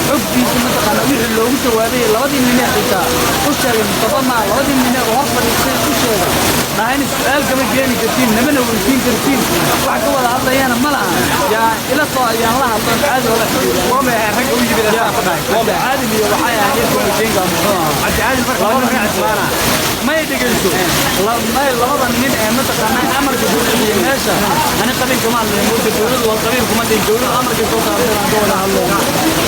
Xogtiisa mataqaana wixii loogu jawaabay labadii nin ee xitaa u sheegay Mustafa, maa labadii nin ee hor fadhiistay u sheegay dhahayna su-aal kama keeni kartiin, namana weydiin kartiin, wax ka wada hadlayana ma laha. Yaa ila soo ayaan la hadlan caadi wala Ragga u yimid asaa ku dhahay? Cabdi Caadil iyo waxay ahayd Irko Majenga, muxuu ahaa? Cabdi Caadil marka waa nin Cismaana. May, dhegeyso, may, labada nin ee mataqaanaa amarka ku bixiyey meesha, ani qabiil kama hadlayo moogta. Dowladu waa qabiil kuma dhihin, dowladu amarkay soo saartay aan ka wada hadlayno,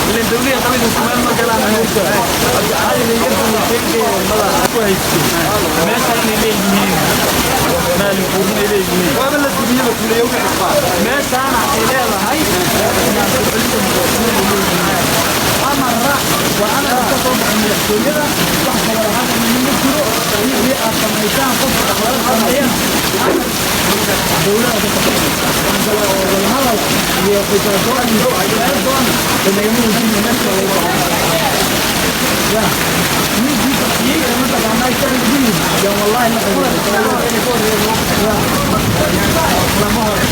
ilan dowliya qabiil isku meel ma galaan moogta. Cabdi Caadil iyo Irko Majenga madaxa ku haystay meesha inay leeyihiin maalin buurna ay leeyihiin. Waaba la dumiyey tuuliyo wixii Cismaan. Meeshaana ay leedahay amara waa amarka ka soo baxay madaxtooyada. Wax kale hadda ma jiro. Wixii aad samaysaan, qofka dhaqaale sameeyana, amar dowladda ka shaqeynaysa kale oo wadahadal iyo xitaa doon iyo su-aal doon nagama weydiin. Meesha lagu ya ninkii bixiyey ee mataqaanaa isaga ugu yimid yaa wallaahi la lama hore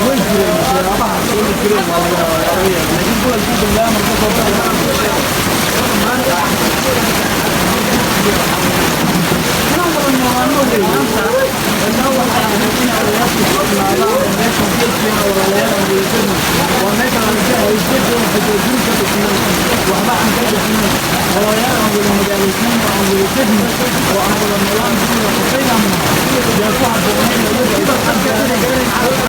way jireen waxyaabaha way jireen, waa laga laakiin gobolkii dambe amar ka soo baxay. Inaan wada noolaano wey maanta. Inaa waxay ahayd in odayaashu soo bilaabaan oo meeshan geedkeena walaalayaal aan wadasadno, waa meeshan aan ka haysadoon xitaa guri ka dhisnay, waxba aan ka dhisnay, walaalayaal aan wada magaalaysan oo aan wada degno oo aan wada noolaan, guriga qofaynaan yaa ku habboonayn.